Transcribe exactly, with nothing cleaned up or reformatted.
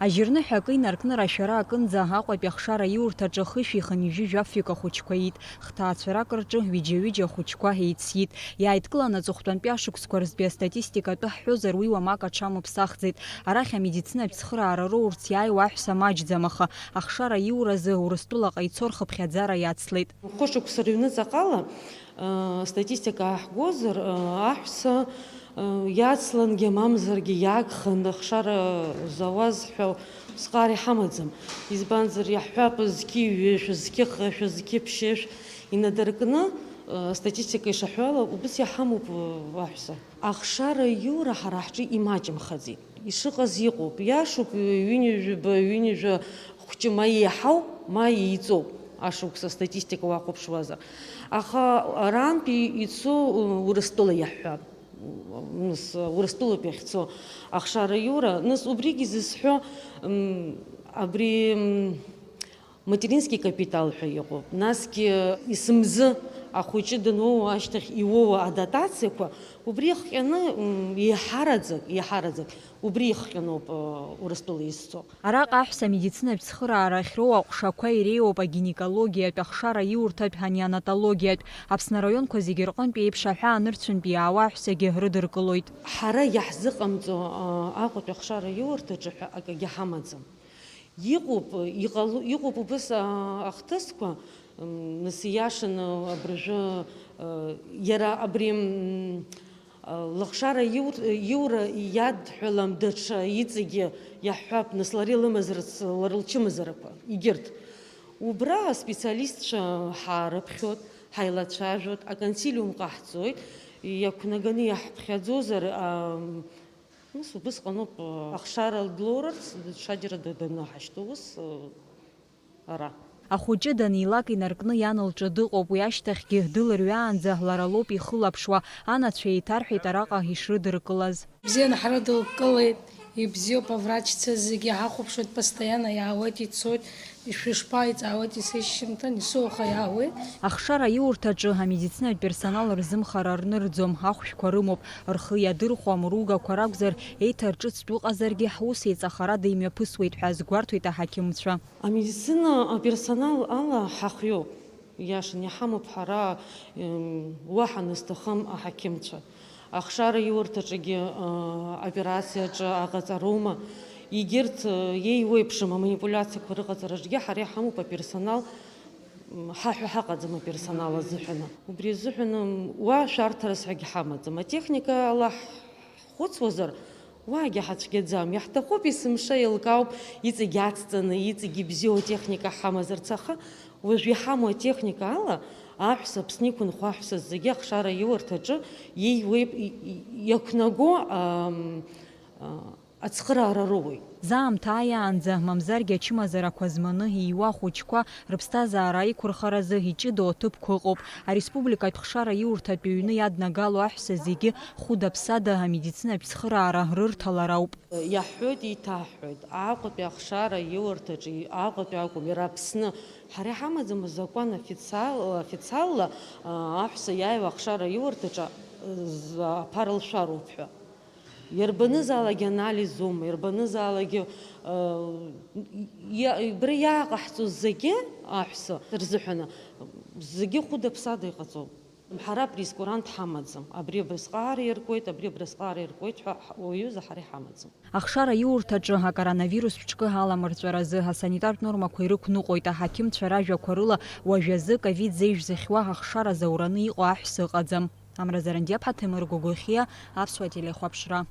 Ажьырныҳәа акы инаркны рашәара акынӡа Аҟәатәи ахшара аиурҭаҿы хышәи хынҩажәи жәафҩык ахәыҷқәа иит. Хҭаацәарак рҿы ҩыџьа-ҩыџьа ахәыҷқәа еицит. Иааидкылан аҵыхәтәантәи ашықәсқәа рзтәи астатистика атәы ҳҳәозар, уи уамак аҽамыԥсахӡеит. Арахь амедицинатә цхыраара роурц иааиуа аҳәса маҷӡам, аха ахшара аиуразы Урыстәылаҟа ицо рхыԥхьаӡара иацлеит. Хәышықәса рыҩныҵаҟала, э, астатистика ааҳгозар, э, аҳәса, э, иацлангьы мамзаргьы иаагхан ахшара зауаз ҳәа усҟар иҳамаӡам. Избанзар, иаҳҳәап, зқьи ҩышә, зқьы хышә, зқьы ԥшьышә инадыркны, э, астатистика ишаҳәо ала, убыс иаҳамоуп, э, аҳәса. Ахшара аиура ҳара ҳҿы имаҷымхаӡеит. Ишыҟаз иҟоуп. Иашоуп, ҩынҩажәаба, ҩынҩажәа хәҷы ма еиҳау, ма еиҵоуп. Ашықәс астатистика уахәаԥшуазар. Аха арантәи ицо, э, Урыстәыла иаҳҳәап. Нас, э, Урыстәылоуп иахьцо ахшара аиура. Нас убригьы зысҳәо, м, абри, м, материнский капитал ҳәа иҟоуп. Насгьы есымзы ахәыҷы дануоу ашьҭахь иуоуа адотациақәа, убри ихҟьаны, м, еиҳараӡак, еиҳараӡак убри ихҟьаноуп, э, Урыстәыла изцо. Араҟа аҳәса амедицинатә цхыраара ахьроу аҟәшақәа иреиуоуп агинекологиатә ахшара аиурҭатә, анеонатологиатә. Аԥсны араионқәа зегьы рҟынтә еиԥш аҳәаа нырцәынтә иаауа аҳәсагьы рыдыркылоит. Ҳара иаҳзыҟамҵо, э, Аҟәатәи ахшара аиурҭаҿы ҳәа акагьы ҳамаӡам. Иҟоуп, иҟало-, иҟоуп убыс, а, ахҭысқәа, м, нас ииашаны абыржәы, а, иара абри, м, а, лыхшара иур-, иура иадҳәалам даҽа иҵегьы иаҳҳәап, нас лара илымазарц, лара лчымазарақәа, егьырҭ. Убра аспециалистцәа ҳаарыԥхьоит, ҳаилацәажәоит, аконсилиум ҟаҳҵоит, иақәнаганы иаҳԥхьаӡозар, а, Нас убысҟаноуп, ахшара длоурц, ҽаџьара д-, даныҳашьҭоу ус, ара. Ахәыҷы данилак инаркны иан лҿы дыҟоуп, уи ашьҭахьгьы дылырҩаанӡа лара лоуп ихылаԥшуа, анацәа еиҭарҳәеит араҟа ишрыдыркылаз. Бзианы ҳрыдылкылеит, ибзиоуп, аврачцәа зегьы ҳахәаԥшуеит, постоянно иаауеит, ицоит. Ишәышԥаиҵаауеит есышьыжьымҭан, исоуха иаауеит. Ахшара аиурҭаҿы амедицинатә персонал рзымхара рнырӡом, ахәшәқәа рымоуп, рхы иадырхәом, ругақәа ракәзар, еиҭарҿыцтә ыҟазаргьы, ҳус еиҵахарада имҩаԥысуеит ҳәа азгәарҭоит аҳақьымцәа. Амедицина аперсонал ала ҳахҩоуп, ииашаны иҳамоуп ҳара, м, уаҳа назҭахым аҳақьымцәа. Ахшара аиурҭаҿгьы, э, аоперациаҿы аҟаҵароума, егьырҭ, э, еиуеиԥшым аманипулиациақәа рыҟаҵараҿгьы ҳара иҳамоуп аперсонал, м, ҳаҳәа ҳаҟаӡам аперсонал азыҳәаны. Убри азыҳәан, м, уа шәарҭарас ҳәагьы ҳамаӡам. Атехника ала ҳхәыцуазар, уаагьы ҳацәгьаӡам. Иаҳҭахуп есымша еилкаауп, иҵегь ацҵаны, иҵегь ибзиоу атехника ҳамазарц, аха Уажә иҳамоу атехника ала, аҳәса, Аԥсны иқәынхо аҳәса зегьы ахшара аиурҭаҿы иеиуеип-, и-, и-, иақәнаго, ам, а, ацхыраара роуеит. Заамҭа ааиаанӡа, мамзаргьы ачымазарақәа зманы ииуа ахәыҷқәа рыԥсҭазаара аиқәырхаразы иҷыдоу аҭыԥқәа ыҟоуп. Ареспубликатә хшара аиурҭатә ҩны иаднагало аҳәса зегьы хәыда-ԥсада амедицинатә цхыраара рырҭалар ауп. Иаҳҳәоит, еиҭаҳҳәоит, Аҟәатәи ахшара аиурҭаҿы, Аҟәатәи акәым, иара Аԥсны. Ҳара иҳамаӡам азакәан официал-, официалла, а, аҳәса иааиуа ахшара аиурҭаҿы, а, з-, аԥара лшәароуп ҳәа. Иарбанызаалакгьы анализума, иарбанызаалакгьы, а, иа-, убра иааҟаҳҵо зегьы аҳәса рзыҳәаны, зегьы хәыда-ԥсада иҟаҵоуп. Ҳара прейскурант ҳамаӡам. Абри абрысҟаара иркуеит, абри абрысҟаара иркуеит ҳәа ҳ-, уаҩыза ҳара иҳамаӡам. Ахшара аиурҭаҿы акоронавирус ҿкы аламырҵәаразы асанитартә нормақәа ирықәныҟәоит, аҳақьымцәа ражәақәа рыла, уажәазы ковид зеижә зыхьуа ахшара заураны иҟоу аҳәса ыҟаӡам. Амра Зарандиаԥҳа, Ҭемыр Гогохиа, Аԥсуа телехәаԥшра.